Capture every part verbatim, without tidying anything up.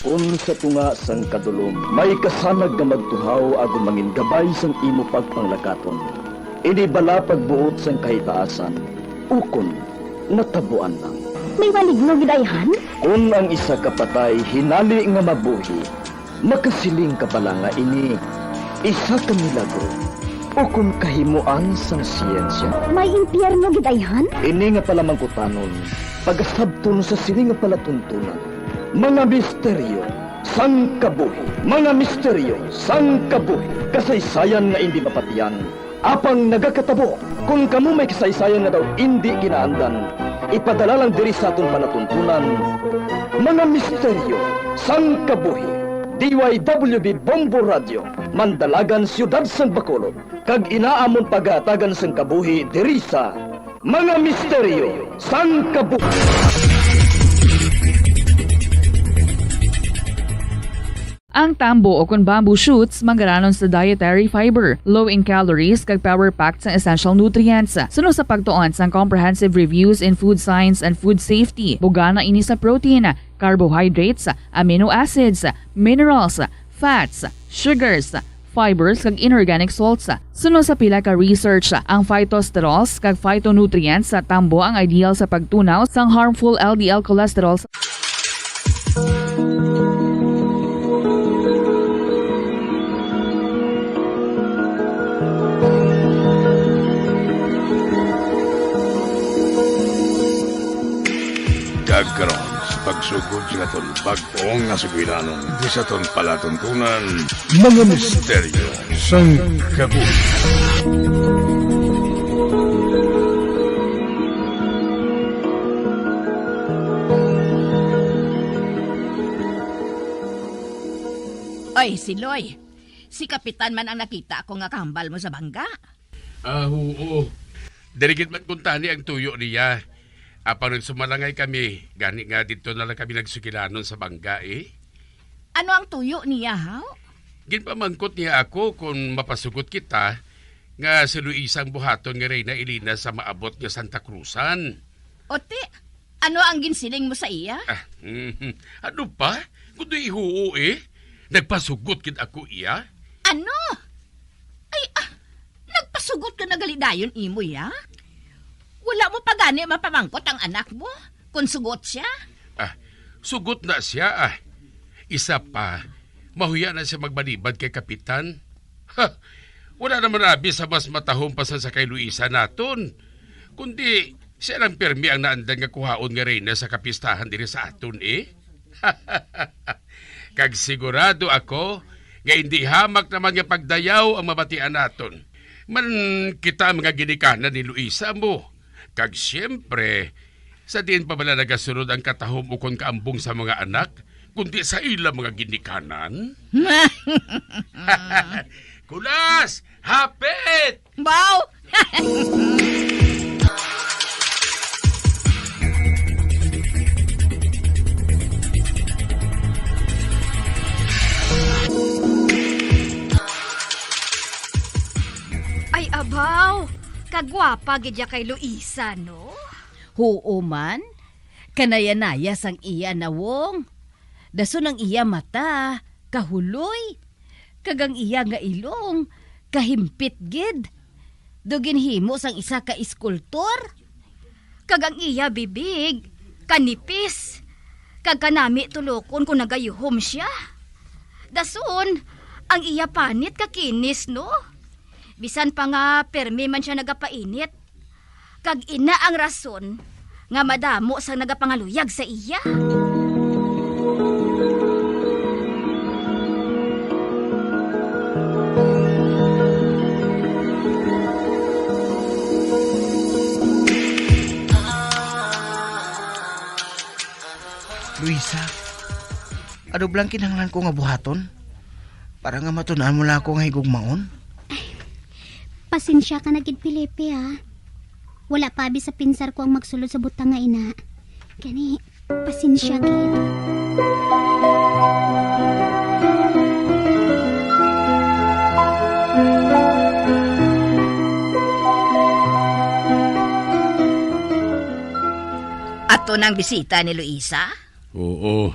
Kon sa tunga sang kadulom may kasanag nga magtuhaw agud mangin gabay sang imo pagpanglakaton, ini bala pagbuot sang kahitaasan, ukon natabuan lang. May maligno gid ayhan? Kon ang isa ka patay hinali nga mabuhi, makasiling ka bala nga ini isa ka milagro ukon kahimoan sang siyensya? May impyerno gid ayhan? Ini nga palamangkutanon, pagasabton sa sini nga palatuntunan. Mga misteryo sang kabuhi. Mga misteryo sang kabuhi. Kasaysayan nga indi mapatiyan, apang nagakatabo. Kon kamo may kasaysayan nga daw indi ginaandan, ipadala lang diri sa aton palatuntunan. Mga misteryo sang kabuhi. D Y W B Bombo Radio, Mandalagan, Siyudad sang Bacolod, kag ina amon pagahatagan sang kabuhi diri sa Mga Misteryo sang Kabuhi. Ang tambo o kon bamboo shoots manggaranon sa dietary fiber, low in calories, kag power-packed sang essential nutrients. Suno sa pagtuon sang Comprehensive Reviews in Food Science and Food Safety, bugana ini sa protein, carbohydrates, amino acids, minerals, fats, sugars, fibers, kag inorganic salts. Suno sa pila ka research, ang phytosterols kag phytonutrients sa tambo ang ideal sa pagtunaw sang harmful L D L cholesterol. Kag karon, sa pagsugod sa aton bag-ong nga sugilanon, di sa aton palatuntunan, mga misteryo sang kabuhi. Oy, Siloy, si Kapitan man ang nakita ko nga kahambal mo sa bangga. Ah, oo. Diri gid man kuntani ang tuyo niya. Apang nagsumalangay kami, gani nga didto na lang kami nagsugilanon sa bangga, eh. Ano ang tuyo niya, haw? Ginpamangkot niya ako kon mapasugot kita nga si Luisa ang buhaton nga Reyna Elena sa maabot nga Santa Cruzan. O ti, ano ang ginsiling mo sa iya? Ah, mhm. Ano pa? Kundi huo, eh. Nagpasugot gid ako iya. Ano? Ay, ah, nagpasugot ka na gali dayon imo iya? Wala mo pa gani mapamangkot ang anak mo kon sugot siya? Ah, sugot na siya, ah. Isa pa, mahuya na siya magbalibad kay Kapitan. Ha! Wala naman abi sa mas matahom pa sa, sa kay Luisa naton. Kundi siya lang pirmi ang naandan nga kuhaon nga reyna sa kapistahan diri sa aton, eh. Kag sigurado ako nga indi hamak naman nga pagdayaw ang mabatian naton. Man kita mga ginikanan ni Luisa mo. Kag siyempre, sa diin pa bala nagasunod ang katahom ukon kaambong sa mga anak, kundi sa ila mga ginikanan? Kulas! Hapit! Baw! Ay, abaw! Kagwapa gid ya kay Luisa, no? Huo man, kanaya-naya sang iya nawong. Dason ang iya mata, kahuloy, kag ang iya nga ilong, kahimpit gid. Daw ginhimo sang isa ka eskultor. Kag ang iya bibig, kanipis, kag kanami tulokon kon nagayuhom sia. Dason, ang iya panit kakinis, no? Bisan pa nga permi man sia nagapainit, kag ina ang rason nga madamo sang nagapangaluyag sa iya. Luisa, ano bala ang kinahanglan ko nga buhaton para nga matun-an mo lang ako nga higugmaon? Pasensya ka na gid, Felipe, ha. Wala pa abi sa pinsar ko ang magsulod sa butang nga ina. Gani, pasensya gid. Ato nang bisita ni Luisa? Oo.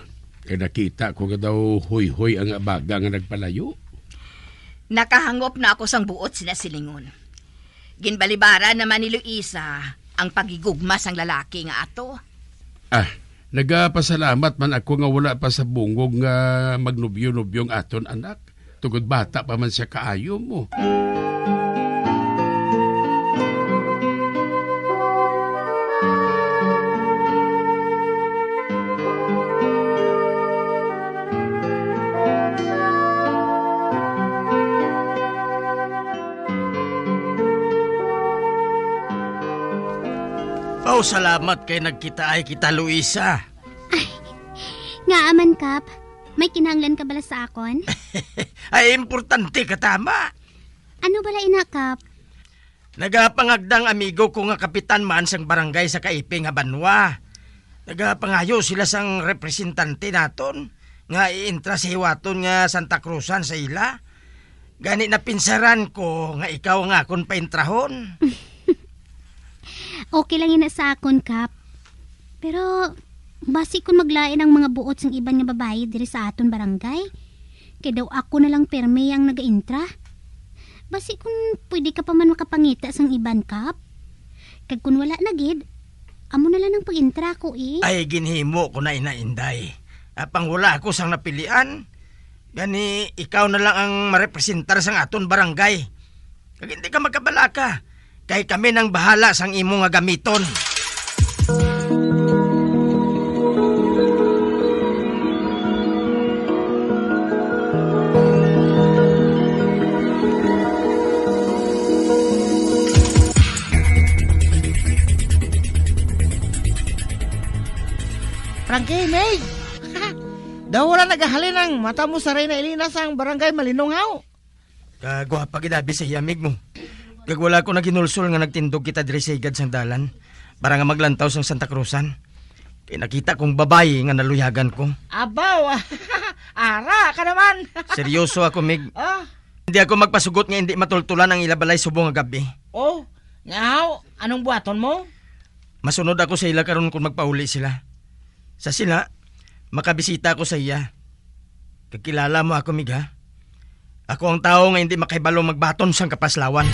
Kay nakita ko nga daw hoy-hoy ang abaga nga nagpalayo. Nakahangop na ako sang buot sila silingon. Ginbalibara naman ni Luisa ang paghigugma sang lalaki nga ato. Ah, nagapasalamat man ako nga wala pa sa bungog nga magnubyo-nubyo ang aton anak. Tungod bata pa man siya kaayo mo. Aw, salamat kay nagkitaay kita, Luisa. Ay, ngaa man, Kap? May kinahanglan ka bala sa akon? Ay, importante ka, tama. Ano bala ina, Kap? Nagapangagda ang amigo ko nga kapitan man sang barangay sa Kaiping nga banwa. Nagapangayo sila sang representante naton nga iintra sa hiwaton nga Santa Cruzan sa ila. Gani napinsaran ko nga ikaw ang akon paintrahon. Okay lang ina sa akon, Kap. Pero basi kon maglain ang mga buot sang iban nga babayi diri sa aton barangay, kay daw ako na lang permi ang nagaintra. Basi kon pwede ka pa man makapangita sang iban, Kap. Kag kon wala na gid, amo na lang ang pag-intra ko, eh. Ay, ginhimo ko na ina, Inday. Apang wala ako sang napilian. Gani, ikaw na lang ang marepresentar sang aton barangay. Kag hindi ka magkabalaka, kay kami nang bahala sang imo nga gamiton. Frankie, May! Daw wala nagahalin ang mata mo sa Reyna Elena sang Barangay Malinong, haw? Kagwapa gid abi sa iya, mig mo. Kag wala ko naginulsol nga nagtindog kita diri sa higad sang dalan para nga maglantaw sang Santa Cruzan. Kay nakita kong babayi nga naluyagan ko. Abaw! Ara ka naman! Seryoso ako, mig. Ah. Hindi ako magpasugot nga hindi matultulan ang ila balay subong nga gabi. Oh, nyaw, anong buhaton mo? Masunod ako sa ila karon kung magpauli sila. Sa sila, makabisita ako sa iya. Kakilala mo ako, mig, ha? Ako ang tawo nga hindi makahibalo magbaton sang kapaslawan.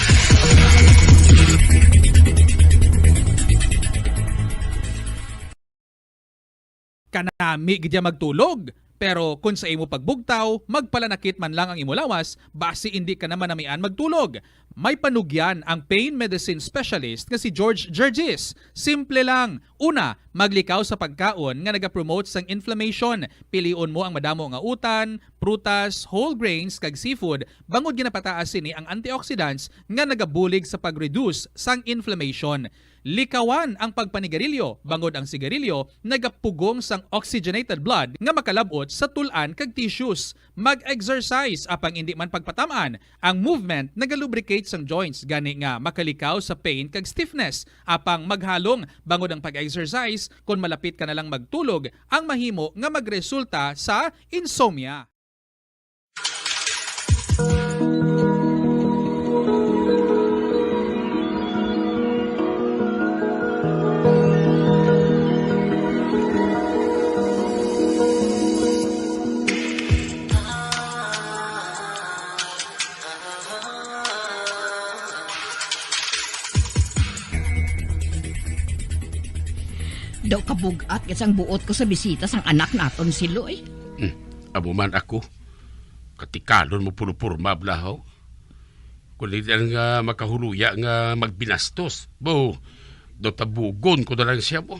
Kanami gid ya magtulog, pero kon sa imo pagbugtaw, magpalanakit man lang ang imo lawas, basi indi ka na manamian magtulog. May panugyan ang pain medicine specialist nga si George Gergis. Simple lang. Una, maglikaw sa pagkaon nga nagapromote sang inflammation. Pilion mo ang madamo nga utan, prutas, whole grains, kag seafood, bangod ginapataas sini ang antioxidants nga nagabulig sa pag-reduce sang inflammation. Likawan ang pagpanigarilyo, bangod ang sigarilyo nagapugong sang oxygenated blood nga makalab-ot sa tul-an kag tissues. Mag-exercise, apang indi man pagpatam-an. Ang movement nagalubricate sang joints, gani nga makalikaw sa pain kag stiffness. Apang maghalong, bangod ang pag-exercise, kon malapit ka na lang magtulog, ang mahimo nga magresulta sa insomnia. Daw kabug-at gid sang buot ko sa bisita sang anak naton si Loy. Hmm, amo man ako. Katikalon mo puno porma, blahaw. Kundi lang nga makahuluya nga magbinastos. Bo, daw tabugon ko na lang siya mo.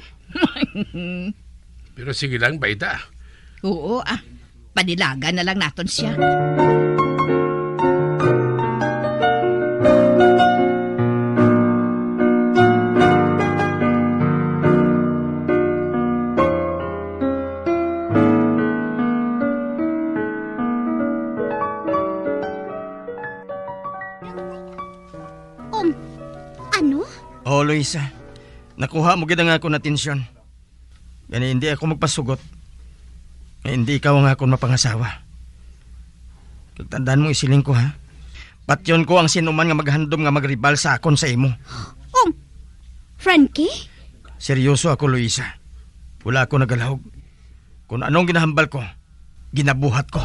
Pero sige lang, Bayda. Oo, ah. Panilagan na lang naton siya. Um, ano? Oh, Luisa. Nakuha mo gid ang akon atensyon. Gani, hindi ako magpasugot nga hindi ikaw ang akon mapangasawa. Kag tandaan mo, isiling ko, ha? Patyon ko ang sino man nga maghandom nga magribal sa akon sa imo. Um, Frankie? Seryoso ako, Luisa. Wala ako nagalahog. Kung anong ginahambal ko, ginabuhat ko.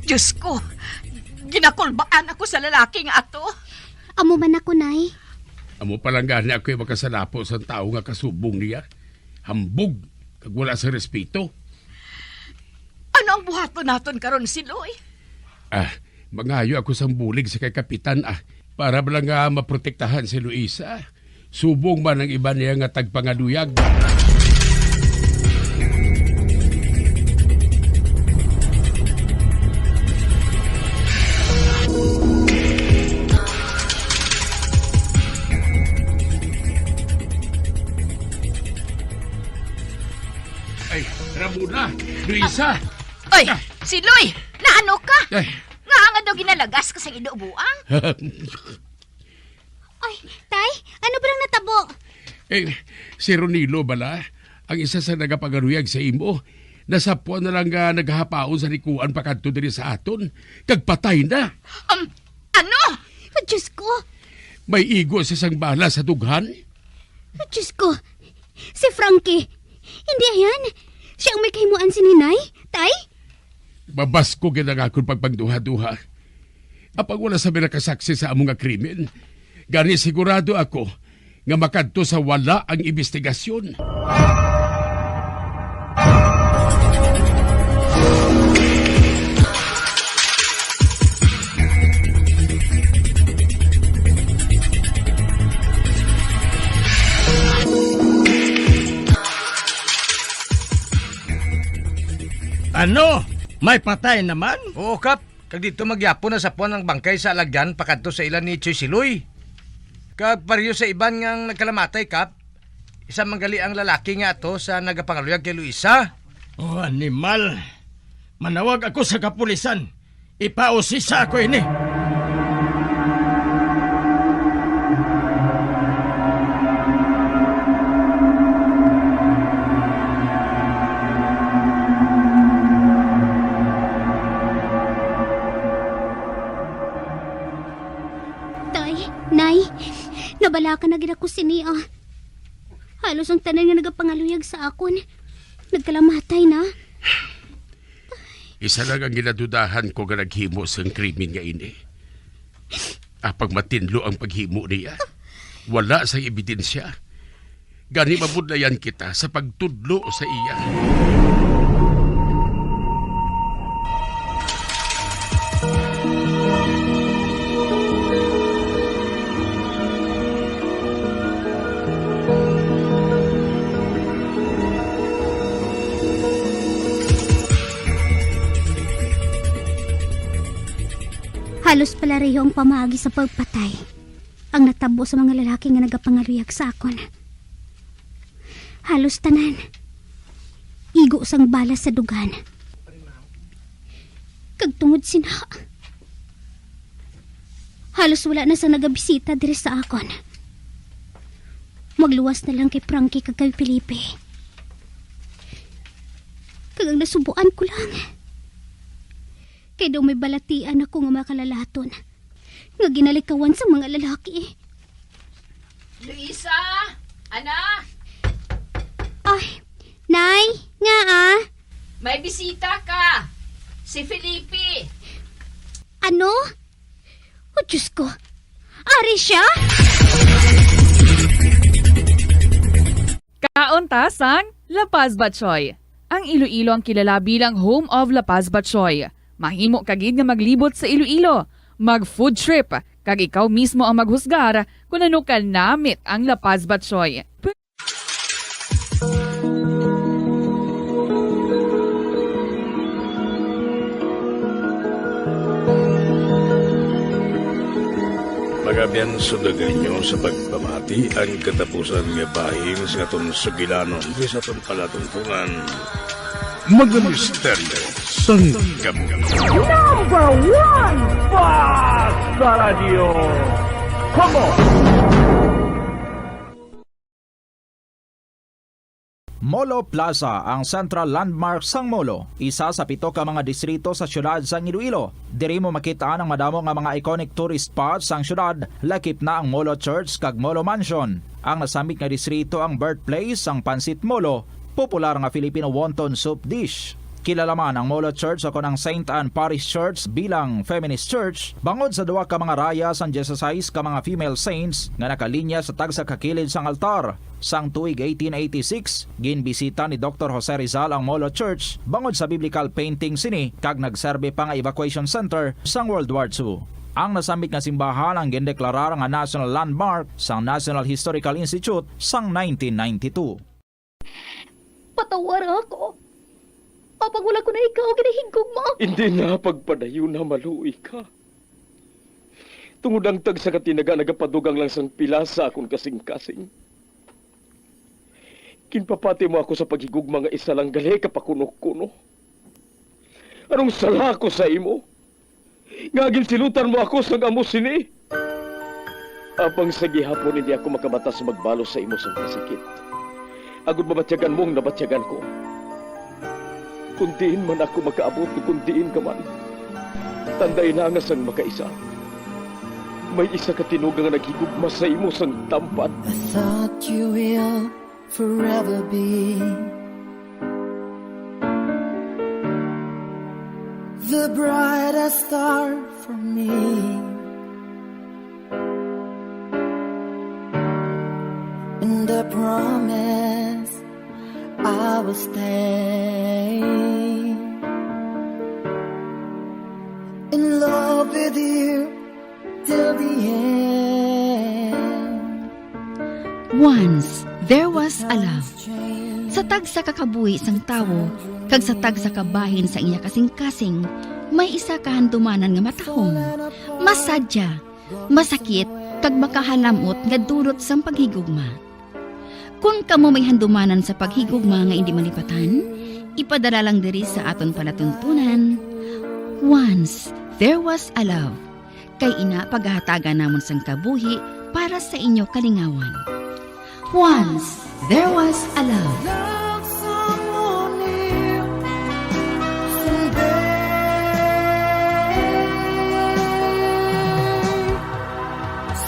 Diyos ko, ginakulbaan ako sa lalaki nga ato. Amo man ako, Nay. Amo pa lang gani ako'y makasalapo sa tawo nga kasubong niya. Hambog, kag wala sa respeto. Ano ang buhaton naton karon, Siloy? Ah, mangayo ako sang bulig sa kay Kapitan, ah, para ba lang nga maprotektahan si Luisa. Subong man ang iban niya nga tagpangaluyag. Ay, Ramona, Luisa! Oy, Ah. Siloy! Naano ka? Ay. Nga nga daw ginalagas ka sang ido buang? Ay, tay, ano ba lang natabo? Eh, si Ronilo bala, ang isa sa nagapangaluyag sa imo, nasapwan na lang nga nagahapaon sa likuan pakadto diri sa aton, kag patay na. Um, ano? Oh, Diyos ko! May igo sa sang bala sa dughan. Oh, Diyos ko! Si Frankie! Hindi yan! Siya ang may kahimuan si Ninay, tay? Mabaskog gid ang akon pagpangduha-duha. Apang wala sa may nakasaksi sa amo nga krimen. Gani sigurado ako nga makadto sa wala ang imbestigasyon. Ano? May patay naman? Oo, Kap. Kag didto man gihapon nasapwan ang bangkay sa alagyan pakadto sa ila ni Choy Siloy. Kag pareho sa iban nga nagkalamatay, Kap, isa man gali ang lalaki nga ato sa nagapangaluyag kay Luisa. Oh, animal. Manawag ako sa kapulisan. Ipausisa ko ini. Tay, Nay, nabalaka na gid ako sini, ah. Halos ang tanan nga nagapangaluyag sa akon, nagkalamatay na. Isa lang ang ginadudahan ko nga naghimo sang krimen nga ini. Apang matinlo ang paghimo niya, wala sang ebidensya. Gani mabudlayan kita sa pagtudlo sa iya. Halos palareho ang pamaagi sa pagpatay ang natabo sa mga lalaki nga nagapangaluyag sa akon. Halos tanan igo sang bala sa dugan. Kag tungod sina, halos wala na sang nagabisita diri sa akon. Magluwas na lang kay Frankie kag kay Felipe. Kag ang nasubuan ko lang, kay daw may balatian ako nga mga kalalaton nga ginalikawan sang mga lalaki. Luisa! Ana! Ay, Nay, nga, ah? May bisita ka. Si Felipe. Ano? Oh, Diyos ko. Ari siya? Kaon ta sang La Paz Batchoy. Ang Iloilo ang kilala bilang home of La Paz Batchoy. Mahimo ka gid nga maglibot sa Iloilo, mag food trip, kag ikaw mismo ang maghusgar kon ano ka namit ang La Paz Batchoy. Mga abyan, sundagan nyo sa pagpamati ang katapusan nga bahin sa aton sugilanon diri sa aton palatuntunan, Mga Misteryo sang Kabuhi. Number one, Basta Radio. Come on! Molo Plaza, ang central landmark sang Molo, isa sa pito ka mga distrito sa siyudad sang Iloilo. Diri mo makit-an ang madamo nga mga iconic tourist spots sang siyudad, lakip na ang Molo Church kag Molo Mansion. Ang nasambit nga distrito ang birthplace sang Pancit Molo, popular nga Filipino wonton soup dish. Kilala man ang Molo Church o kon ang Saint Anne Parish Church bilang feminist church bangod sa duha ka mga raya sang dieciséis ka mga female saints nga nakalinya sa tagsa ka kilid sang altar. Sang tuig eighteen eighty-six, ginbisita ni Doktor Jose Rizal ang Molo Church bangod sa biblical painting sini kag nagserbi pa nga evacuation center sang World War Two. Ang nasambit nga simbahan ang gindeklarar nga national landmark sang National Historical Institute sang nineteen ninety-two. Patawara ako. Apang wala ko na ikaw ginahigugma. Hindi na pagpadayon na maluoy ka. Tungod ang tagsa ka tinaga nagapadugang lang sang pila sa akon kasing-kasing. Ginpapati mo ako sa paghigugma nga isa lang gali ka pakuno-kuno. Anong sala ko sa imo? Nga ginsilutan mo ako sang amo sini? Apang sa gihapon hindi ako makabata sa magbalos sa imo sang kasakit. Agod mabatyagan mo ang nabatyagan ko. Kung diin man ako makaabot, kung diin ka man, tandai na nga sang makaisa, may isa ka tinuga nga naghigugma sa imo sang tampad. I thought you will forever be the brightest star for me. And I promise I will stay in love with you till the end. Once there was a love. Sa tagsa ka kabuhi sang tawo kag sa tagsa ka bahin sa iya kasing-kasing, may isa ka handumanan nga matahom, masadya, masakit, kag makahalamot nga dulot sang paghigugma. Kon kamo may handumanan sa paghigugma nga indi malipatan, ipadala lang diri sa aton palatuntunan. Once there was a love. Kay ina, pagahatagan namon sang kabuhi para sa inyo kalingawan. Once there was a love. Love someone new someday,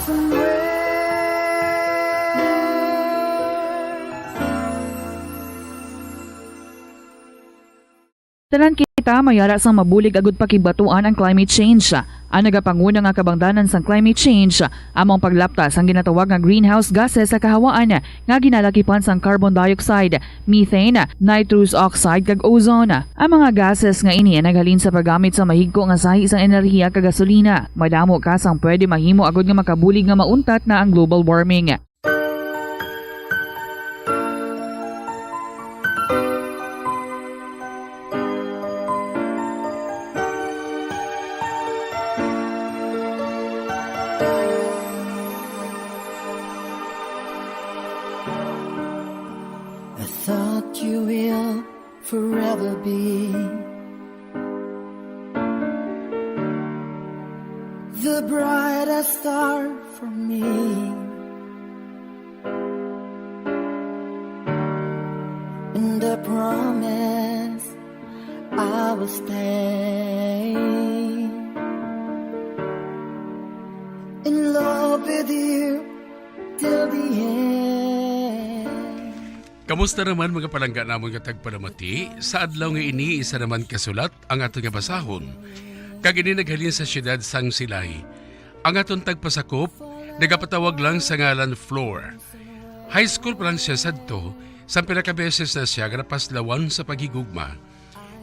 somewhere. Tanan kita may ara sang mabulig agud pakigbatuan ang climate change. Ang nagapanguna nga kabangdanan sang climate change amo ang paglapta sang ginatawag nga greenhouse gases sa kahawaan nga ginalakipan sang carbon dioxide, methane, nitrous oxide, kag ozone. Ang mga gases nga ini naghalin sa paggamit sa mahigko nga sahi sang enerhiya kag gasolina. Madamo ka sang pwede mahimo agud nga makabulig nga mauntat na ang global warming. I thought you will forever be the brightest star for me. And I promise I will stay in love with you till the end. Kamusta naman, mga palangga namon nga tagpalamati? Sa adlaw nga ini, isa naman ka sulat ang aton nga basahon, kag ini naghalin sa siyudad sang Silay. Ang aton tagpasakop nagapatawag lang sa ngalan Flor. High school pa lang siya sadto, sang pila ka beses na siya nga napaslawan sa paghigugma,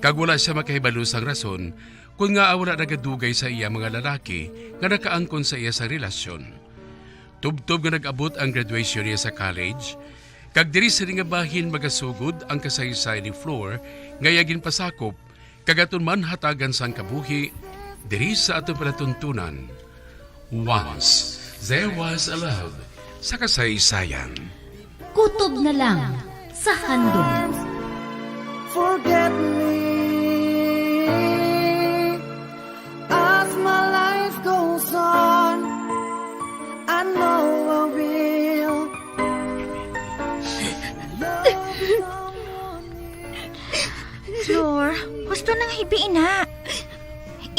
kag wala siya makahibalo sang rason kon ngaa wala nagadugay sa iya mga lalaki nga nakaangkon sa iya sa relasyon. Tubtob nga nag-abot ang graduation niya sa college, kag diri sa nga bahin magasugod ang kasaysayan ni Flor nga iya ginpasakop, kag aton man hatagan sang kabuhi diri sa aton palatuntunan. Once There Was a Love sa kasaysayan. Kutob na lang sa handom. Forget me as my life goes on. I know I will. Flor, husto na nga hibi ina.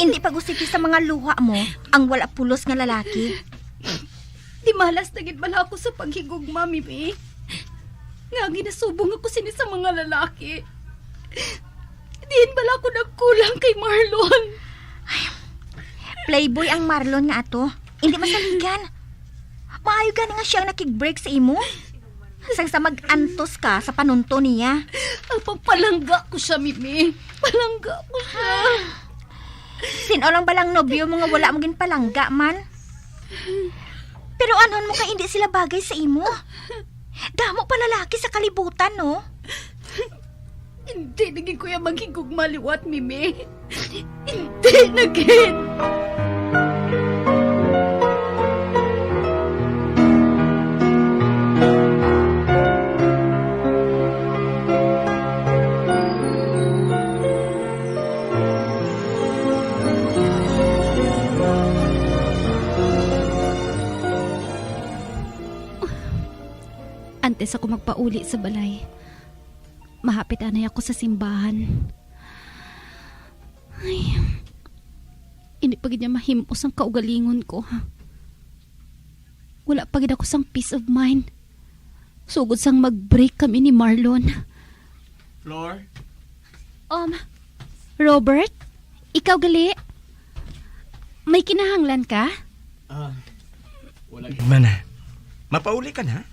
Indi pag-usiki sa mga luha mo ang wala pulos nga lalaki. Di malas na gid bala ako sa paghigugma, Mimi. Nga ginasubong ako sini sa mga lalaki. Diin bala ako nagkulang kay Marlon? Playboy ang Marlon nga ato. Hindi masaligan. Maayo gani nga siya ang nakig-break sa imo. Sang sa mag-antos ka sa panunto niya. Ang pagpalangga ko siya, Mimi. Palangga ko siya. Sin-o lang balang nobyo mo nga wala mo ginpalangga man? Pero anhon mo kay hindi sila bagay sa imo? Damo pa lalaki sa kalibutan, no? Hindi na gid ko ya maghigugma liwat, Mimi. Hindi na gid. Antes ako magpauli sa balay, mahapit anay ako sa simbahan. Ay, hindi pa gid niya mahim-os ang kaugalingon ko. Wala pa gid ako sang peace of mind. Sugod sang mag-break kami ni Marlon. Flor? Um, Robert? Ikaw gali? May kinahanglan ka? Ah, wala. Mana, mapauli ka na?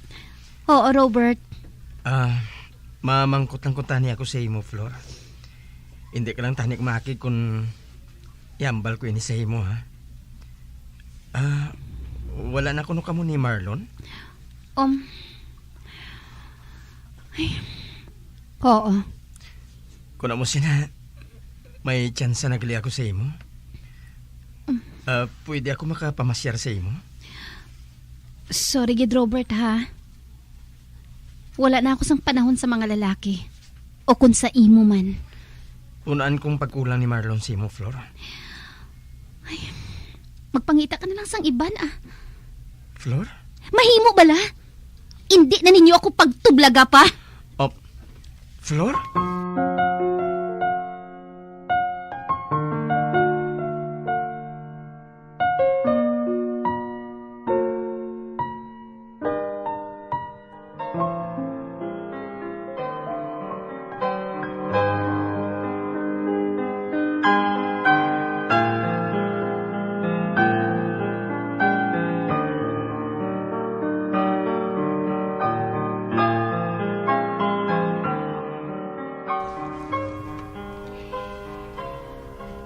Oo, Robert. Ah, mamangkot lang ko tani ako sa imo, Flor. Hindi ka lang tani kumakig kung iambal ko ini sa imo, ha? Ah, wala na kuno kamo ni Marlon? Um, ay, oo. Kung amo sina, may tsansa na gali ako sa imo. Ah, pwede ako makapamasyar sa imo? Sorry gid, Robert, ha. Wala na ako sang panahon sa mga lalaki. O kung sa imo man. Hunaan kong pagkulang ni Marlon sa imo, Flor. Ay, magpangita ka na lang sang iban, ah. Flor? Mahimo bala? Indi na ninyo ako pagtublaga pa. Oh, Flor?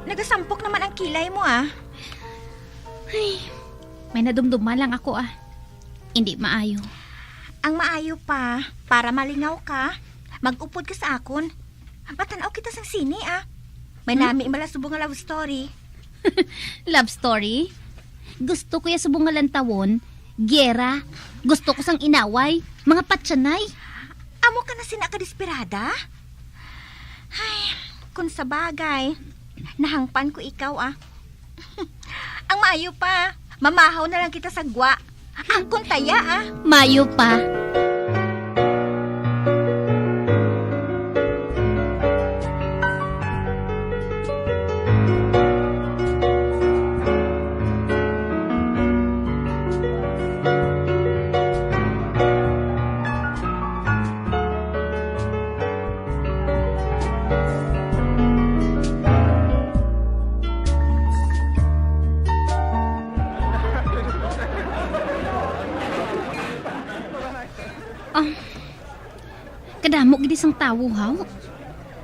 Nagasampok naman ang kilay mo, ah. Ay, may nadumduman lang ako, ah. Hindi maayo. Ang maayo pa, para malingaw ka, mag-upod ka sa akon. Matan-aw kita sang sini, ah. May Hmm? nami mala subong nga love story. Love story? Gusto ko ya subong nga lantawon, giyera. Gusto ko sang inaway, mga patyanay. Amo ka na sina ka desperada? Ay, kung sa bagay, nahangpan ko ikaw, ah. Ang maayo pa, mamahaw na lang kita sa gwa. Akon taya, ah. Maayo pa. Ah, kadamo gid sang tawo, haw.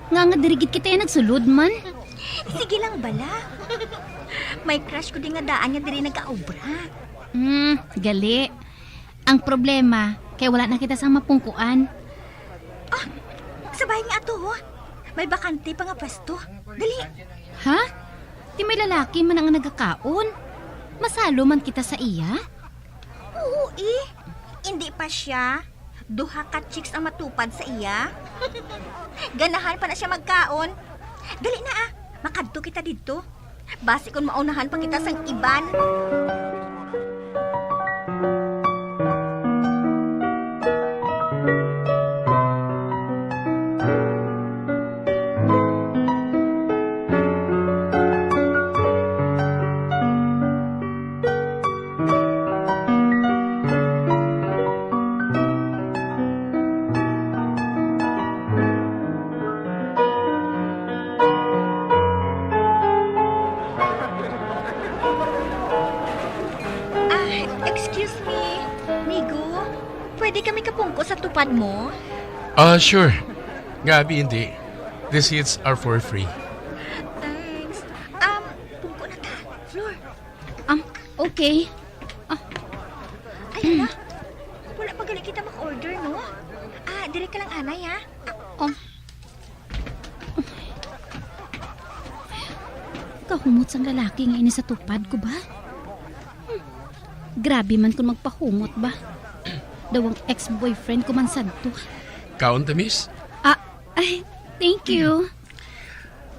Nga nga diri gid kita nagsulod man. Sige lang bala. May crush ko di nga daan nga diri nagaobra. Hmm, gali. Ang problema, kay wala na kita sang mapungkuan. Ah, sabay nga ato, oh. May bakante pa nga pwesto. Dali. Ha? Di may lalaki man ang nagakaon. Masalo man kita sa iya? Oo, eh. Hindi pa siya. Duha ka chicks ang matupad sa iya. Ganahan pa na siya magkaon. Dali na, ah. Makadto kita didto. Basi kung maunahan pa kita sang iban. tupad mo? Ah, sure. Nga abi, hindi. The seats are for free. Thanks. Um, pungko na ta. Floor. Um, okay. Ah. Ay, hala. Wala pa gali kita maka-order, no? Ah, dire ka lang, anay, ha? Ah, oh. Kahumot sang lalaki nga ini sa tupad ko ba? Hmm. Grabe man kung magpahumot ba? Daw ang ex-boyfriend ko man sadto. Kaon ta, miss? Ah, ay, thank you.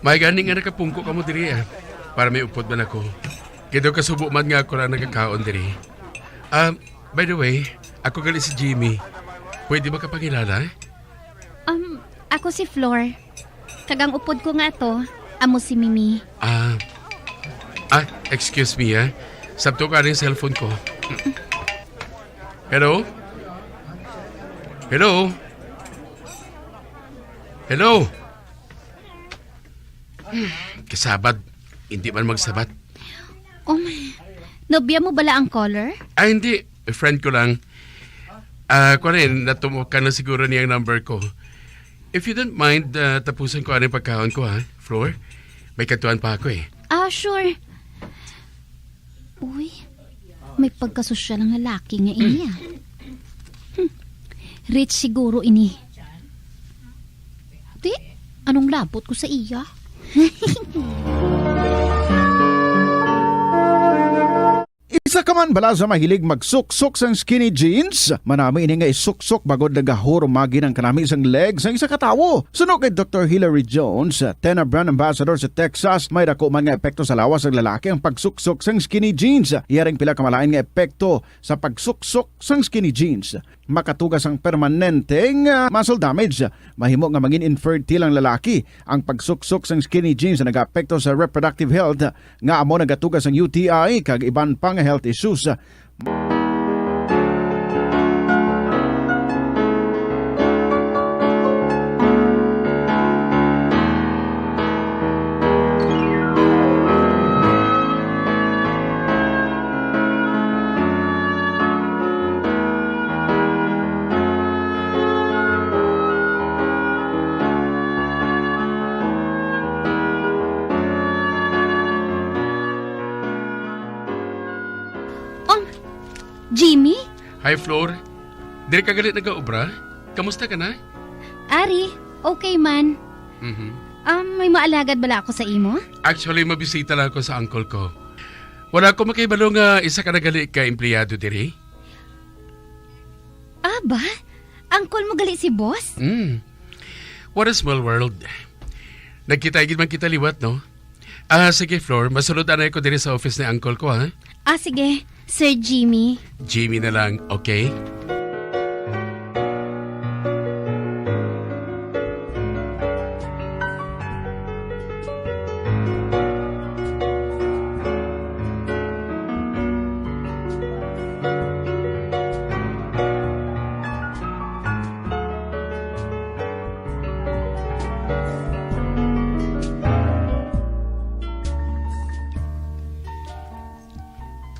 May gani nga nakapungko kamo diri, ah, para may upod man ako. Kay daw kasubo man nga ako lang nagakaon diri. Ah, by the way, ako gali si Jimmy. Pwede ba ka pangilala? Um, ako si Flor. Kag ang upod ko nga ato, amo si Mimi. Ah, ah, excuse me, ah. Sabto ka rin cellphone ko. Hello? Hello? Hello? Hmm, kasabat. Hindi man magsabat. Um, nobya mo bala ang caller? Ah, hindi. Friend ko lang. Ah, kuwan, natumo ka na siguro niya ang number ko. If you don't mind, ah, tapusan ko ang pagkaon ko, ha, Flor? May katuan pa ako, eh. Ah, sure. Uy, may pagkasosyal ang lalaki nga ini, ah. Hmm. Rich siguro ini. Di, anong labot ko sa iya? Isa ka man bala sa mahilig magsuksok sang skinny jeans? Manami ini nga isuksok bangod nagahurumagi ang kanami sang leg sang isa ka tawo. Suno kay Doktor Hilary Jones, Tena brand ambassador sa Texas, may dako man nga epekto sa lawas sang lalaki ang pagsuksok sang skinny jeans. Iya ring pila ka malain nga epekto sa pagsuksok sang skinny jeans. Makatuga sang permanente nga muscle damage. Mahimo nga mangin infertile ang lalaki. Ang pagsuksok sang skinny jeans nagaapekto sa reproductive health, nga amo nagatuga sang U T I kag iban pa nga health issues. Um, Jimmy? Hi, Flor. Diri ka gali nagaobra? Kamusta ka na? Ari, okay man. Mhm. Um, may maalagad bala ako sa imo? Actually, mabisita lang ako sa uncle ko. Wala ko makahibalo nga isa ka na gali ka empleyado diri. Ah, ba? Uncle mo gali si boss? Hmm. What a small world. Nagkita gid man kita liwat, no? Ah, sige, Flor. Masulod anay ko diri sa office ni uncle ko, ha? Ah, sige, Sir Jimmy. Jimmy na lang, okay?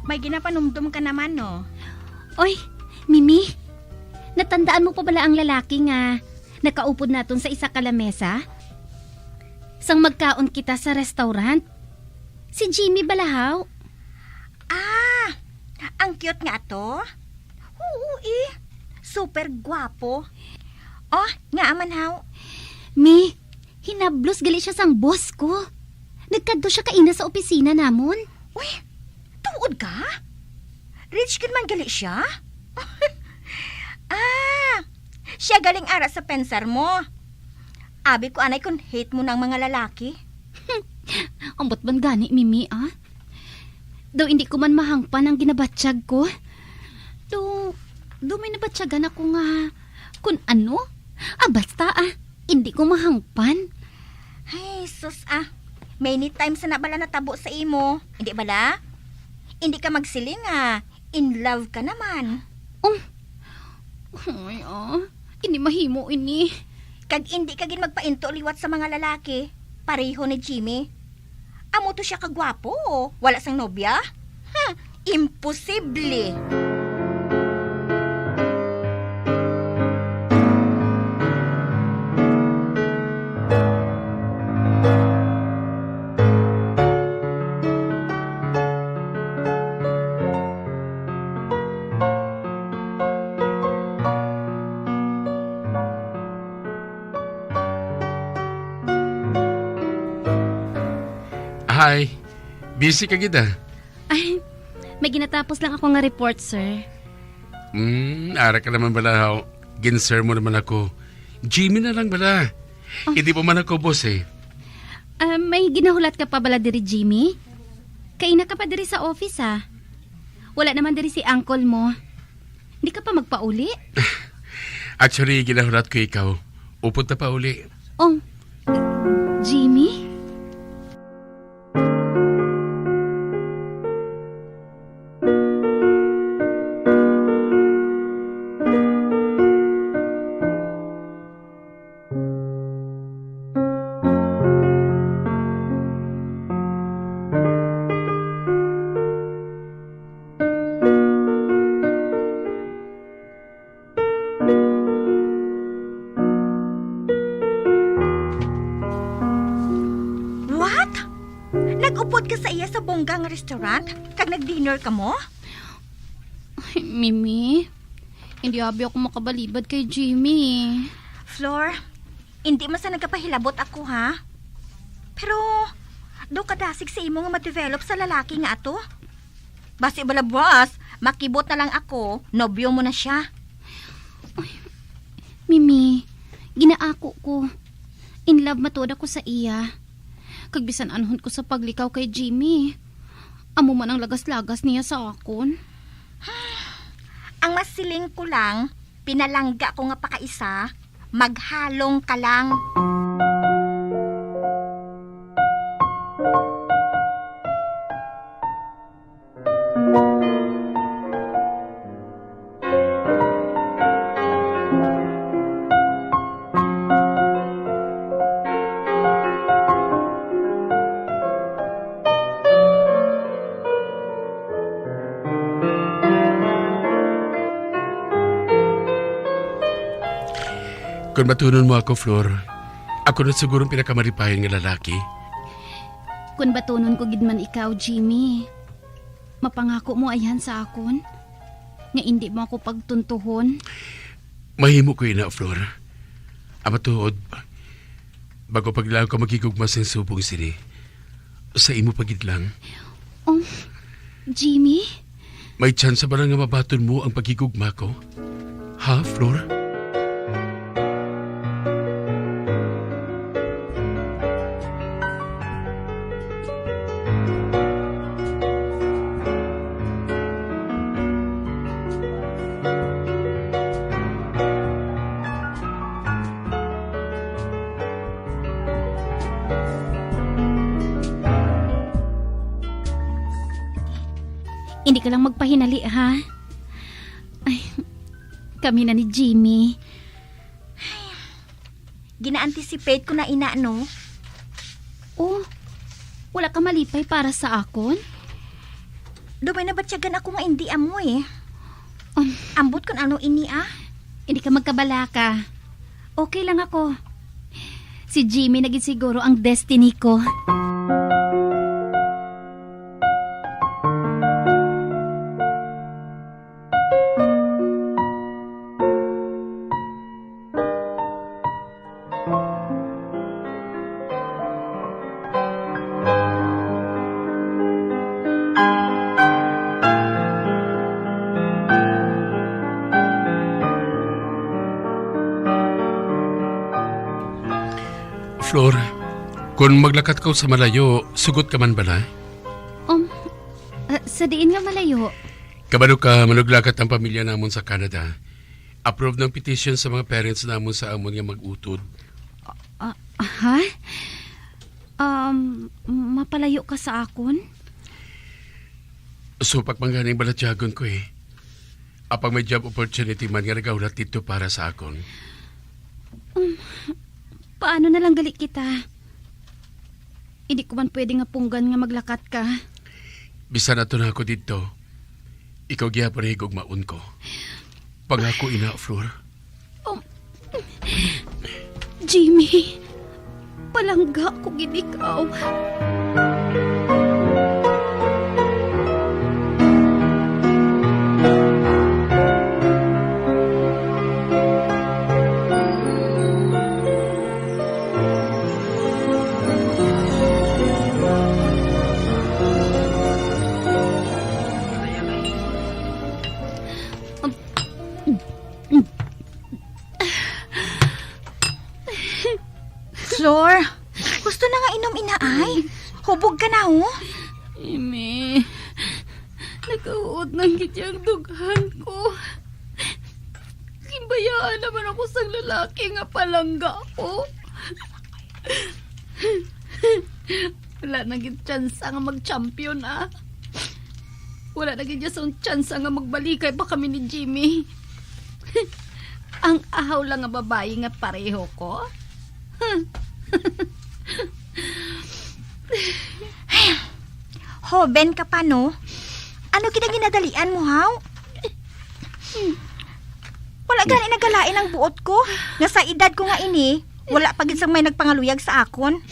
May ginapanumdom ka naman, no? Oy, Mimi, natandaan mo pa bala ang lalaki nga nakaupod naton sa isa ka lamesa? Sang magkaon kita sa restaurant? Si Jimmy bala haw? Ah, ang cute nga ato? Oo, eh. Super gwapo. Oh, nga man haw? Mi, hinablos gali siya sang boss ko. Nagkadto siya kaina sa opisina namon. Uy, tuod ka? Rich gid man gali siya? Ah, siya galing ara sa pensar mo. Abi ko anay kung hate mo ng mga lalaki. Ambot man gani, Mimi, ah? Daw hindi ko man mahangpan ang ginabatyag ko. Daw, daw may nabatyagan ako nga kun ano? Ah, basta, ah, hindi ko mahangpan. Ay, sus, ah. Many times na bala natabo sa imo. Hindi bala? Hindi ka magsiling, ah. In love ka naman. Um, ay, ah, hindi mahimo ini. Kag hindi ka gid magpainto liwat sa mga lalaki, pareho ni Jimmy. Amo to siya kagwapo, wala sang nobya? Hmm, imposible. Hi. Busy ka gid, ah. Ay, may ginatapos lang ako nga report, sir. Hmm, ara ka naman bala, ha? Gin-sir mo naman ako. Jimmy na lang bala. Oh. Hindi mo man ako, boss, eh. Ah, may ginahulat ka pa bala diri, Jimmy? Kaina ka pa diri sa office, ah. Wala naman diri si uncle mo. Di ka pa magpauli? Actually, ginahulat ko ikaw. Upod na pauli. Oh, Jimmy? What? Nag-upod ka sa iya sa bongga nga restaurant? Kag nag-dinner kamo? Ay, Mimi, hindi abi ako makabalibad kay Jimmy. Flor, hindi man sa nagapahilabot ako, ha? Pero, daw kadasig sa imo nga ma-develop sa lalaki nga ato? Basi bala buwas, makibot na lang ako, nobyo mo na siya. Ay, Mimi, ginaako ko. In love matuod ako sa iya. Kag bisan anhon ko sa paglikaw kay Jimmy, amo man ang lagas-lagas niya sa akon. Ang masiling ko lang, pinalangga ko nga pakaisa, maghalong ka lang. Kon batunon mo ako, Flor, ako na siguro ang pinakamalipayon nga lalaki. Kon batunon ko gid man ikaw, Jimmy, mapangako mo ayhan sa akon nga indi mo ako pagtuntuhon? Mahimo ko ina, Flor. Ang matuod, bag-o pa lang ako maghigugma sing subong sini, sa imo pa gid lang. Um, Jimmy? May tsansa ba lang nga mabaton mo ang paghigugma ko? Ha, Flor? Hindi ka lang magpahinali, ha? Ay, kami na ni Jimmy. Gina-anticipate ko na ina, no? Oh, wala ka malipay para sa akon? Daw may nabatyagan ako nga indi amo, eh. Um. Ambot kun ano ini, ah. Hindi ka magkabalaka. Okay lang ako. Si Jimmy na gid siguro ang destiny ko. Flor, kung maglakat ka sa malayo, sugot ka man bala? Um, ah, sa diin nga malayo? Kabalo ka, manuglakat ang pamilya namon sa Canada. Approve ng petition sa mga parents namon sa amon nga mag-utod. Ah, ha? Um, mapalayo ka sa akon? Supak man ganing balatyagon ko, eh. Apang may job opportunity man nga nagahulat didto para sa akon. Um, paano na lang gali kita? Hindi ko man pwede nga punggan nga maglakat ka. Bisan ato na ako didto, ikaw gihapon ang higugmaon ko. Pangako ina, Flor. Um, Jimmy, palangga ko gid ikaw. Flor, gusto na nga inom, inaay. Hubog ka na, ho. Imi, nagauot na gid ang dughan ko. Ginbayaan naman ako sang lalaki nga palangga ko. Wala na gid tsansa nga mag-champion, ah. Wala na gid sang tsansa nga magbalikay pa kami ni Jimmy. Ang ahaw lang nga babayi nga pareho ko. Hoben ka pa, no? Ano gid ang ginadalian mo, haw? Wala gani nagalain ang buot ko, nga sa edad ko nga ini, wala pa gid sang may nagpangaluyag sa akon.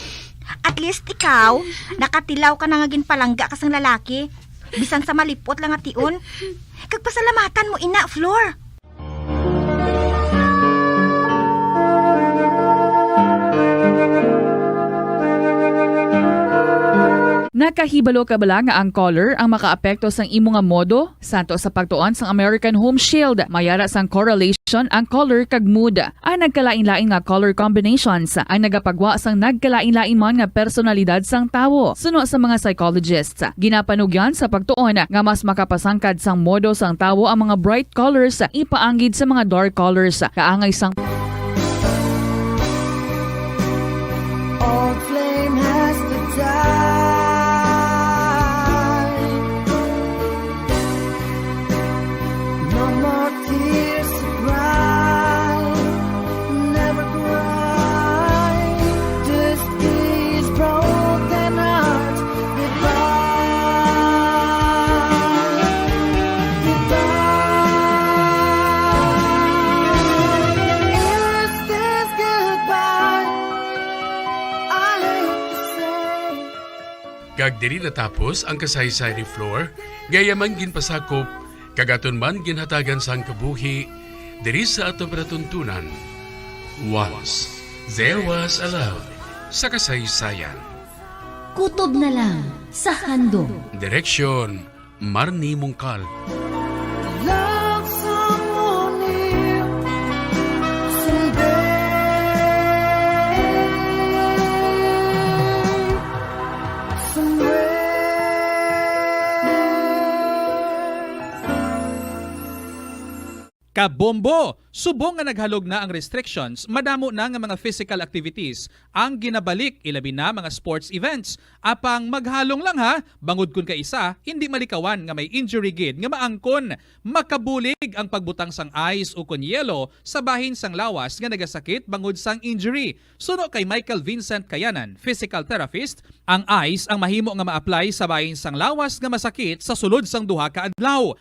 At least ikaw, nakatilaw ka na nga ginpalangga ka sang lalaki, bisan sa malipot lang nga tion. Kag pasalamatan mo ina, Flor. Nakahibalo ka bala nga ang color ang makaapekto sang imo nga modo? Santo sa pagtuon sang American Home Shield, may ara sang correlation ang color kag mood. Ang nagkalain-lain nga color combinations ang nagapagwa sang nagkalain-lain man nga personalidad sang tawo. Suno sa mga psychologists, ginapanugyan sa pagtuon nga mas makapasangkad sang modo sang tawo ang mga bright colors ipaanggid sa mga dark colors, kaangay sang Old flame has to die. No more tears to cry. Never cry. Just these broken hearts. Goodbye. Goodbye. Is this goodbye? I hate to say. Kag diri natapos ang kasaysayan ni Flor, nga iya man ginpasakop, kag aton man ginhatagan sang kabuhi diri sa aton palatuntunan. Once There Was a Love sa kasaysayan. Kutob na lang sa handom. Direksyon, Marnie Mungkal. Love someone new someday. Somewhere. Kabombo! Subong nga naghalog na ang restrictions, madamo na nga mga physical activities ang ginabalik, ilabi na mga sports events. Apang maghalong lang ha, bangod kon kaisa, hindi malikawan nga may injury gid nga maangkon. Makabulig ang pagbutang sang ice ukon yelo sa bahin sang lawas nga nagasakit bangod sang injury. Suno kay Michael Vincent Kayanan, physical therapist, ang ice ang mahimo nga ma-apply sa bahin sang lawas nga masakit sa sulod sang duha ka adlaw.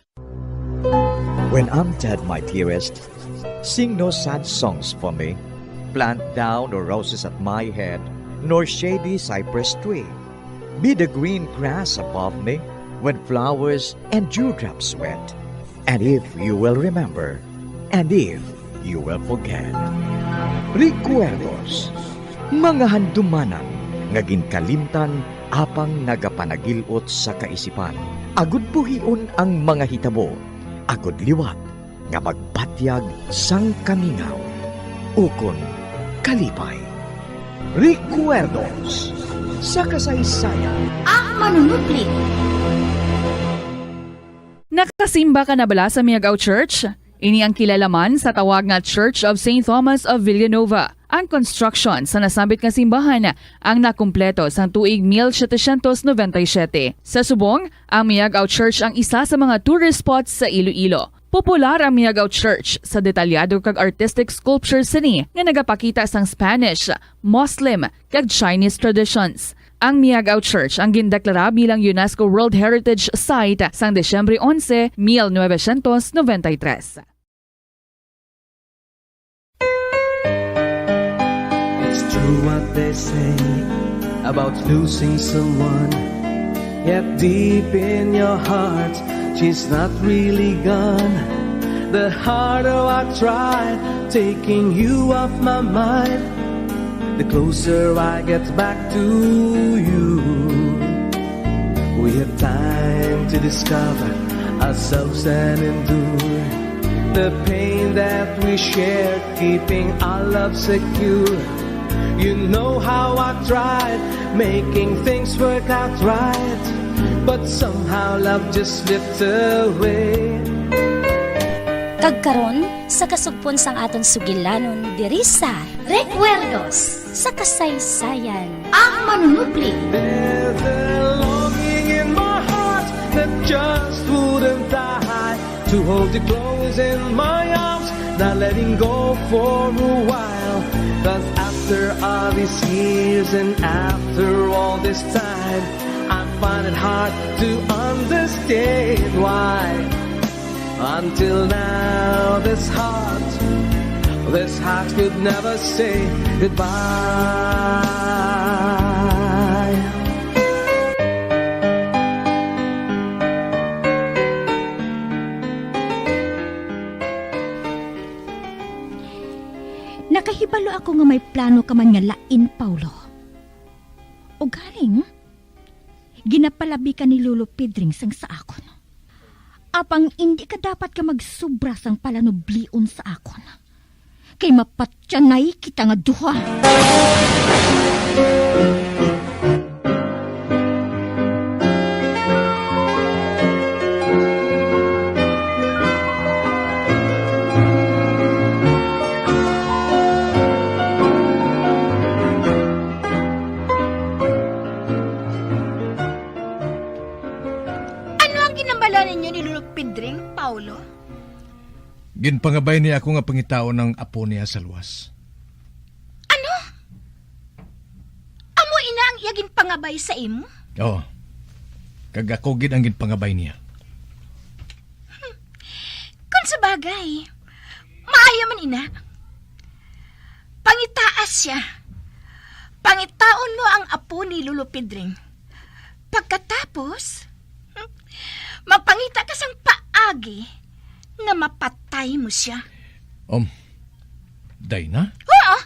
When I'm dead, my dearest, sing no sad songs for me. Plant thou no roses at my head, nor shady cypress tree. Be the green grass above me when flowers and dewdrops wet. And if you will remember, and if you will forget. Recuerdos, mga handumanan nga ginkalimtan apang nagapanagil-ot sa kaisipan, agud buhion ang mga hitabo, agud liwat nga magbatyag sang kamingaw ukon kalipay. Recuerdos sa kasaysayan. Ang manunutlit. Nakasimba ka na bala sa Miagao Church? Ini ang kilala man sa tawag nga Church of Saint Thomas of Villanova. Ang construction sa nasambit nga simbahan ang nakumpleto sang tuig mil setecientos noventa y siete. Sa subong, ang Miagao Church ang isa sa mga tourist spots sa Iloilo. Popular ang Miagao Church sa detalyado kag artistic sculptures sini nga nagapakita sang Spanish, Muslim, kag Chinese traditions. Ang Miagao Church ang gindeklara bilang UNESCO World Heritage Site sang Disyembre onse, mil novecientos noventa y tres. It's true what they say about losing someone. Yet deep in your heart, she's not really gone. The harder I try taking you off my mind, the closer I get back to you. We have time to discover ourselves and endure the pain that we shared, keeping our love secure. You know how I tried making things work out right, but somehow love just slipped away. Kag karon, sa kasugpon sang aton sugilanon diri sa Recuerdos sa Kasaysayan. Ang manunupli. There's a longing in my heart that just wouldn't die. To hold you close in my arms, not letting go for a while. 'Cause after all these years and after all this time, I find it hard to understand why. Until now, this heart, this heart could never say goodbye. Nakahibalo ako nga may plano ka man nga lain, Paulo. Ugaling, ginapalabi ka ni Lolo Pedring sang sa akon. Apang indi ka dapat ka magsubra sang palanublion sa akon. Kay mapatyanay kita nga duha. Ano ang ginambala ninyo ni Lolo Pedring, Paulo? Ginpangabay niya ako nga pangitaon ang apo niya sa luwas. Ano? Amo ina ang iya ginpangabay sa imo? Oo. Kag ako gid ang ginpangabay niya. Kung sa bagay, maayo man ina. Pangitaa siya. Pangitaon mo ang apo ni Lolo Pedring. Pagkatapos, magpangita ka sang paagi nga mapatay mo siya. Um, Dayna? Oo.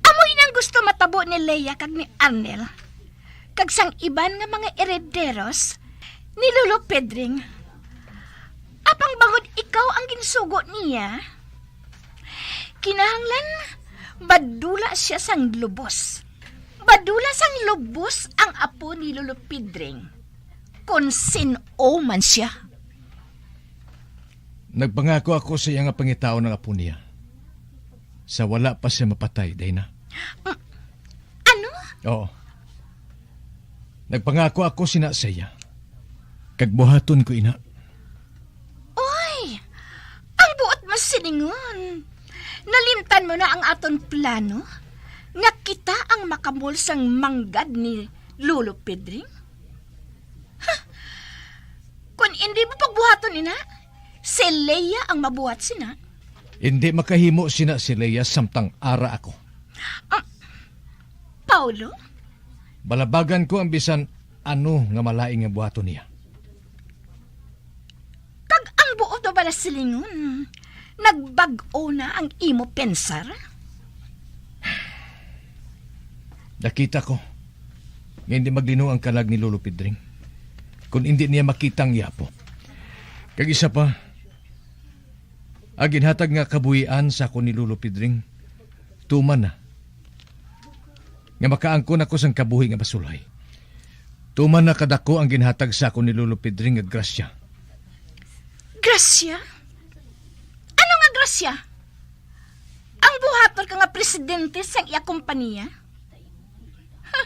Amo ini ang gusto matabo ni Leia kag ni Arnel, kag sang iban nga mga erederos ni Lolo Pedring. Apang bangod ikaw ang ginsugo niya, kinahanglan badula siya sang lubos. Badula sang lubos ang apo ni Lolo Pedring, kon sin-o man sia. Nagpangako ako sa iya nga pangitaon ang apo niya sa wala pa sia mapatay, Dayna. Mm, ano? Oo. Nagpangako ako sina sa iya, kag buhaton ko ina. Oy, ang buot masilingon. Nalimtan mo na ang aton plano nga kita ang makamol sang manggad ni Lolo Pedring? Ha? Kon indi mo pagbuhaton ina, si Leia ang mabuhat sina. Indi makahimo sina si Leia samtang ara ako. Ah, Paulo? Balabagan ko ang bisan ano nga malain nga buhaton niya. Kag ang buot mo bala silingon, nagbag-o na ang imo pensar? Nakita ko nga hindi maglino ang kalag ni Lolo Pedring kon hindi niya makita ang iya apo. Kag isa pa, ang ginhatag nga kabuhian sa akon ni Lolo Pedring, tuman na nga makaangkon ako sang kabuhi nga masulay. Tuman na kadako ang ginhatag sa akon ni Lolo Pedring nga grasya. Grasya? Ano nga grasya? Ang buhaton ka nga presidente sang iya kompanya? Ha!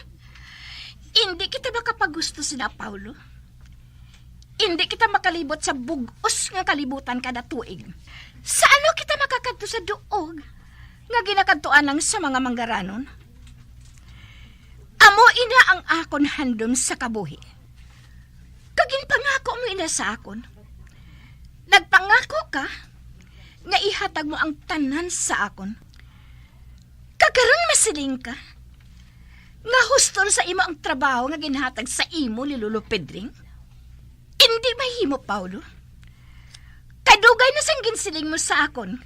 Indi kita makapagusto sina Paulo. Indi kita makalibot sa bug-os nga kalibutan kada tuig. Sa ano kita makakadto sa duog nga ginakadtuan lang sa mga manggaranon? Amo ina ang akon handom sa kabuhi. Kag ginpangako mo ina sa akon. Nagpangako ka nga ihatag mo ang tanan sa akon. Kag karon masiling ka nga hustol sa imo ang trabaho nga ginhatag sa imo ni Lolo Pedring? Indi mahimo, Paulo. Kay dugay na sang ginsiling mo sa akon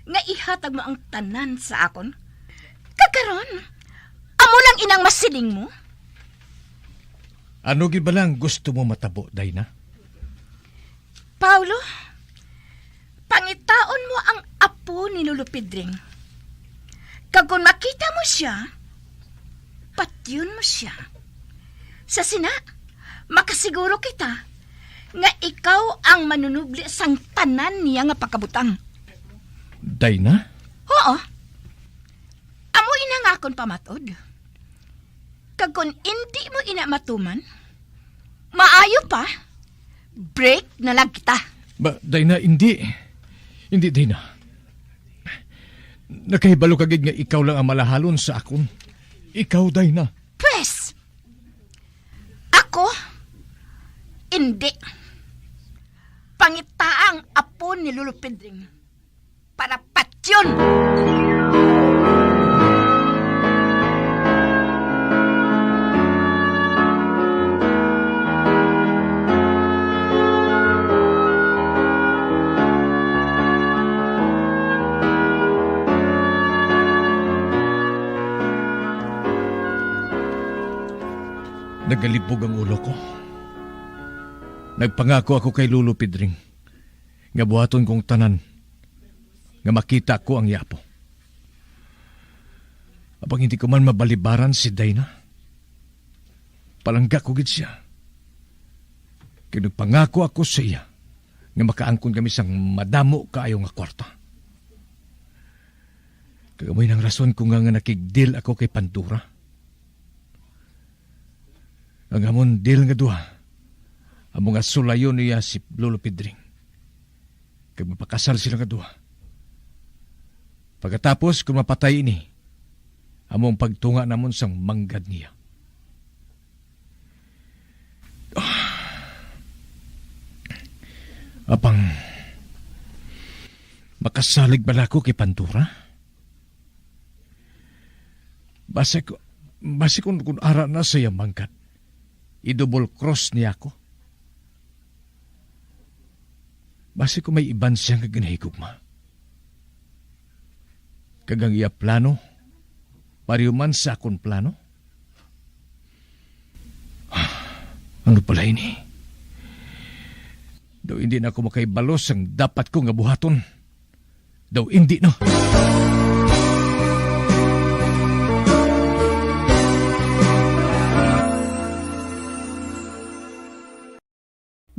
nga ihatag mo ang tanan sa akon. Kag karon, amo lang inang masiling mo? Ano gid bala ang gusto mo matabo, Dayna? Paulo, pangitaon mo ang apo ni Lolo Pedring. Kag kon makita mo sia, patyon mo sia. Sa sina, makasiguro kita nga ikaw ang manunubli sang tanan niya nga pagkabutang. Dayna? Oo. Amo ina nga akon pamatod. Kag kon indi mo ina matuman, maayo pa, break na lang kita. Ba, Dayna, indi. Indi, Dayna. Nakahibalo ka gid nga ikaw lang ang malahalon sa akon. Ikaw, Dayna. Pwes! Ako? Indi. Pangitaa ang apo ni Lolo Pedring para patyon! Nagalibog ang ulo ko. Nagpangako ako kay Lolo Pedring nga buhaton kong tanan nga makita ko ang iya apo. Apang hindi ko man mabalibaran si Dayna. Palangga ko gid sia. Kay nagpangako ako sa iya nga makaangkon kami sang madamo kaayo nga kwarta. Kag amoy nang rason ko nga, nga nakig-deal ako kay Pandora. Ang amon deal nga duha, amo nga sulayon niya si Lolo Pedring, kag mapakasal sila nga duha. Pagkatapos, kung mapatay ini, amo ang pagtunga namon sang manggad niya. Apang, makasalig bala ko kay Pandora? Basi ko, basi kung, kung ara na sa iya manggad, i-double cross niya ako. Basi kung may iban siya nga ginahigugma. Kag ang iya plano, pareho man sa akon plano. Ano pala ini? Daw hindi na ako makahibalo sang dapat ko nga buhaton. Daw indi na.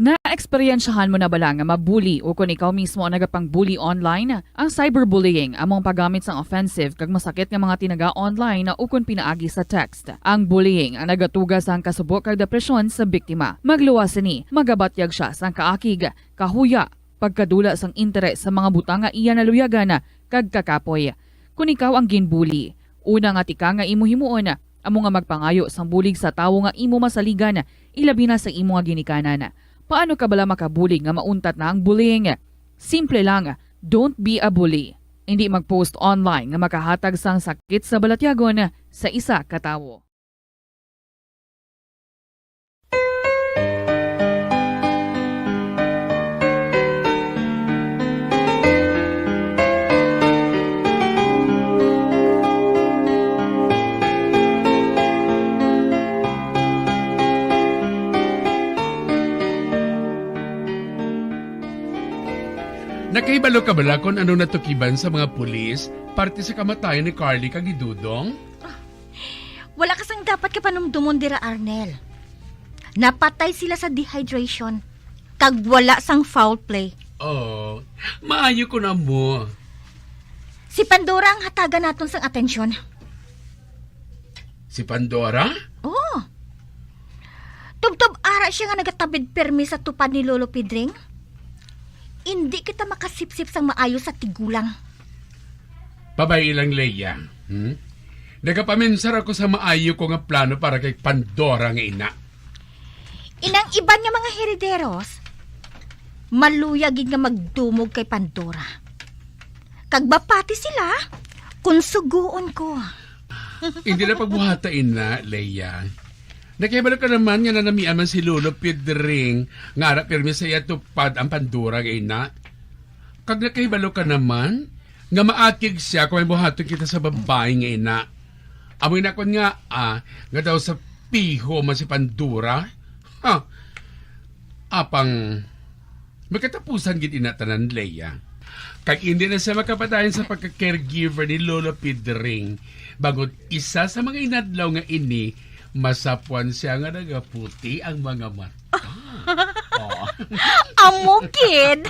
Naeksperyensyahan mo na bala nga mabuli ukon ikaw mismo ang nagapang-bully online? Ang cyberbullying amo ang paggamit sang offensive kag masakit nga mga tinaga online ukon pinaagi sa text. Ang bullying ang nagatuga sang kasubo kag depresyon sa biktima. Magluwas sini, magabatyag sia sang kaakig, kahuya, pagkadula sang interes sa mga butang nga iya naluyagan kag kakapoy. Kon ikaw ang ginbuli, una nga tikang nga imo himuon amo nga magpangayo sang bulig sa tawo nga imo masaligan, ilabi na sa imo nga ginikanan. Paano ka bala makabulig nga mauntat na ang bullying? Simple lang, don't be a bully. Indi mag-post online nga makahatag sang sakit sa balatyagon sa isa ka tawo. Nakahibalo ka bala kon ano natukiban sa mga pulis parte sa kamatayan ni Carly kag ni Dudong? Wala ka sang dapat kapanumdomon dira, Arnel. Napatay sila sa dehydration, kag wala sang foul play. Oh, maayo kon amo. Si Pandora ang hatagan naton sang atensyon. Si Pandora? Oo. Tubtob ara siya nga nagatabid pirmi sa tupad ni Lolo Pedring. Indi kita makasipsip sang maayo sa tigulang. Pabay-i lang, Leia. Hmm? Nagapaminsar ako sa maayo ko nga plano para kay Pandora nga ina. Inang iban nga mga herederos, maluya gid nga magdumog kay Pandora. Kag mapati sila kon sugoon ko. Hindi na pagbuhata ina, Leia. Nakahibalo ka naman nga nanamian man si Lolo Pedring nga ara pirmi sa iya tupad ang Pandora nga ina. Kag nakahibalo ka naman nga maakig siya kung may buhaton kita sa babae nga ina. Amoy nakon nga, ah, nga daw sa piho man si Pandora. Ha? Apang, may katapusan gid ina tanan, Leia. Kag hindi na siya makapadayon sa pagka-caregiver ni Lolo Pedring, bangod isa sa mga inadlaw nga ini, masapwan siya nga nagaputi ang mga mata. Oh. Amo gid.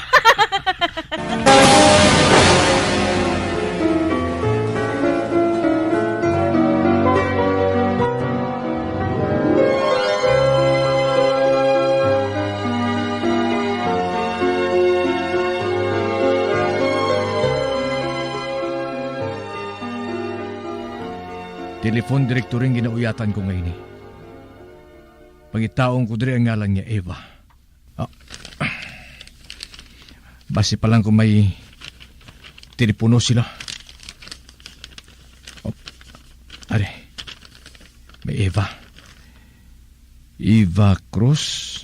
Telephone directory ang ginauyatan ko nga ini. Pangitaon ko diri ang ngalan niya Eva. Ah. Basi pa lang kung may telepono sila. Oh. Are. May Eva. Eva Cruz.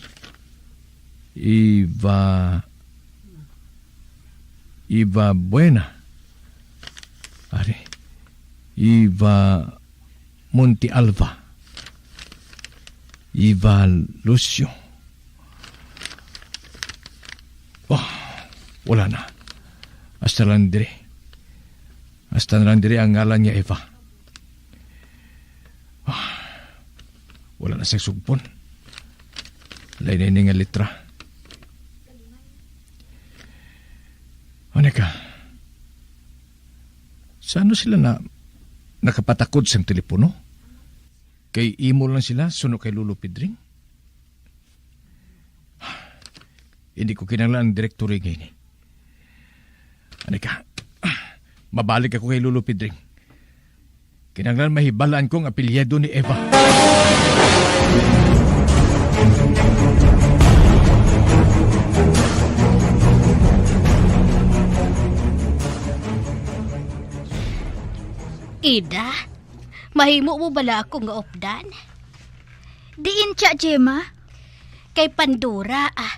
Eva. Eva Buena. Are. Eva Monte Alva. Eva Lucio. Oh, wala na. Hasta lang diri. Hasta na lang diri ang ngalan niya Eva. Ah, wala na siyang sugpon. Lain na ini nga litra. Ano ka? Sa ano sila na nakapatakod sang telepono? Kay imo lang sila suno kay Lolo Pedring? Hindi ko kinahanglan ang direktory nga ini. Ani ka, mabalik ako kay Lolo Pedring. Kinahanglan mahibalaan ko ang apelyido ni Eva. Ida, mahimo mo bala ako nga updan? Diin, Tia Gemma? Kay Pandora, ah.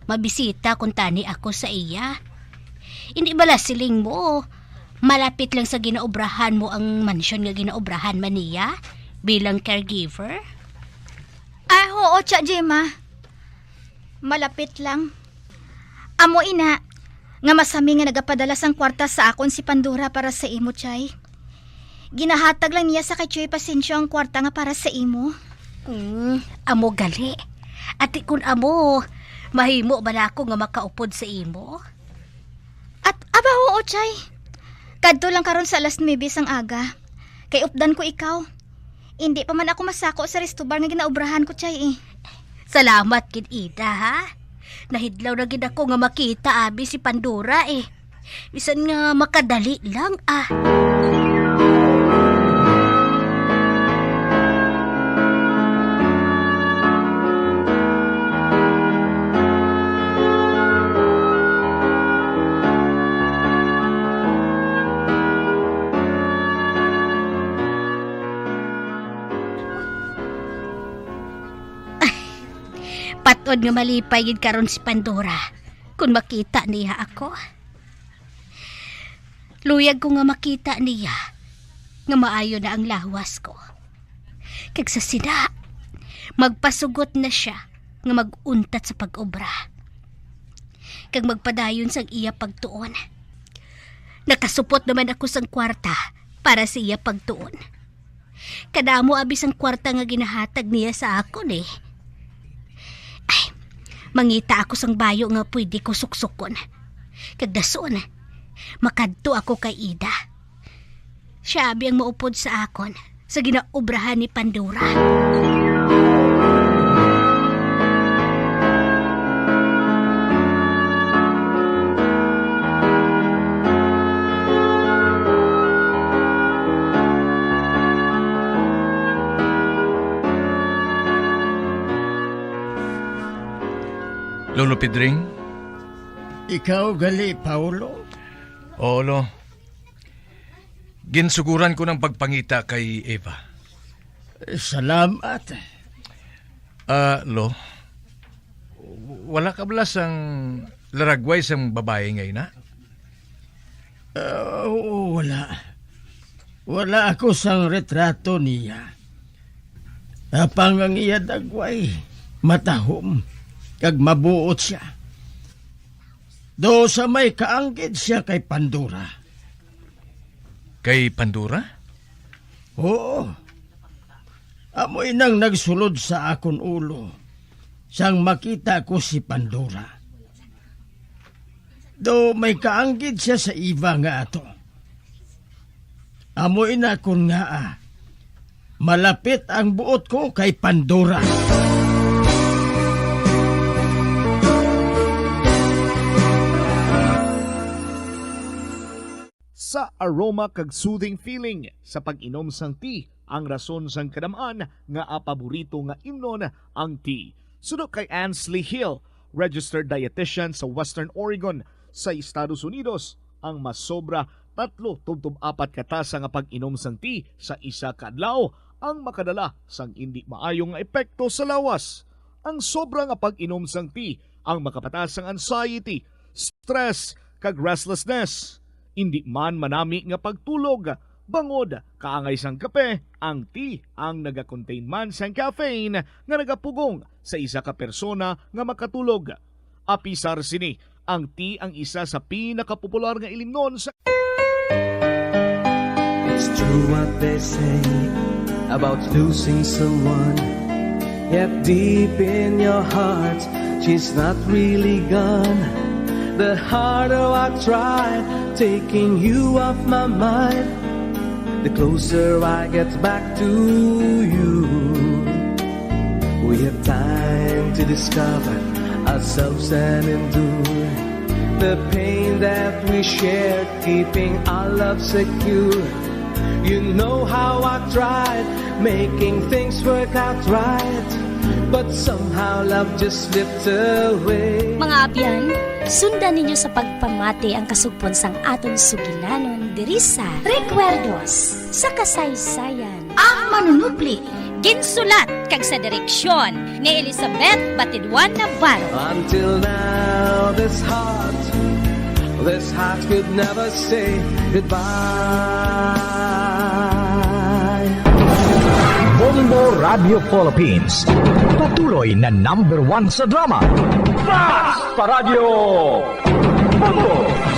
Mabisita kuntani ako sa iya. Hindi bala siling mo, malapit lang sa ginaobrahan mo ang mansyon nga ginaobrahan man niya bilang caregiver? Ah, oo, Tia Gemma. Malapit lang. Amo ina, nga masami nga nagapadala sang kwarta sa akon si Pandora para sa imo, Chay. Ginahatag lang niya sa kay Chuy Pasencio ang kwarta nga para sa imo. Mm, amo gali. Ati kun amo, mahimo bala ako nga makaupod sa imo? At, aba, oo, Chay. Kadto lang karon sa alas nuebe sang aga. Kay updan ko ikaw. Indi pa man ako masako sa resto bar nga ginaobrahan ko, Chay, eh. Salamat gid, Ida, ha? Nahidlaw na gid ako nga makita abi si Pandora, eh. Bisan nga makadali lang, ah. Patod nga malipay gid karon si Pandora kon makita niya ako. Luyag ko nga makita niya nga maayo na ang lawas ko. Kag sa sina, magpasugot na siya nga mag-untat sa pag-obra. Kag magpadayon sang iya pagtuon. Nakasupot naman ako sang kwarta para sa iya pagtuon. Kadamo abi sang kwarta nga ginahatag niya sa akon, eh. Ay, mangita ako sang bayo nga pwede ko suksukon. Kag dason, makadto ako kay Ida. Siya abi ang maupod sa akon sa ginaobrahan ni Pandora. Lolo Pedring? Ikaw gali, Paolo? Oo, Lo. Ginsuguran ko ng pagpangita kay Eva. Salamat. Ah, Lo, wala ka bala sang laragway sang babae nga ina? Ah, oo, wala. Wala ako sang retrato niya. Apang ang iya dagway, matahom, kag mabuot siya. Do sa may kaanggid siya kay Pandora. Kay Pandora? Oo. Amo inang nagsulod sa akon ulo sang makita ko si Pandora. Do may kaanggid siya sa iba nga ato. Amo ina kon ngaa malapit ang buot ko kay Pandora. Sa aroma kag soothing feeling sa pag-inom sang tea ang rason sang kadam-an nga paborito nga imnon ang tea. Suno kay Ansley Hill, registered dietitian sa Western Oregon sa Estados Unidos, ang masobra tatlo tubtob apat ka tasa nga pag-inom sang tea sa isa ka adlaw ang makadala sang indi maayo nga epekto sa lawas. Ang sobra nga pag-inom sang tea ang makapataas sang anxiety, stress, kag restlessness. Indi man manami nga pagtulog, bangod kaangay sang kape, ang tea ang nagakontain man sang caffeine nga nagapugong sa isa ka persona nga makatulog. Apisar sini, ang tea ang isa sa pinakapopular nga ilimnon sa It's true what they say about losing someone. Yet deep in your heart, she's not really gone. The harder I try taking you off my mind, the closer I get back to you. We have time to discover ourselves and endure the pain that we shared, keeping our love secure. You know how I tried making things work out right, but somehow love just slipped away. Mga abyan, sundan ninyo sa pagpamati ang kasugpon sang aton sugilanon diri sa Recuerdos sa Kasaysayan. Ang Manunupli. Ginsulat kag sa direksyon ni Elizabeth Batidwan Navarro. Until now, this heart, this heart could never say goodbye. Bombo Radio Philippines, patuloy na number one sa drama. Fast Paradyo! Bombo!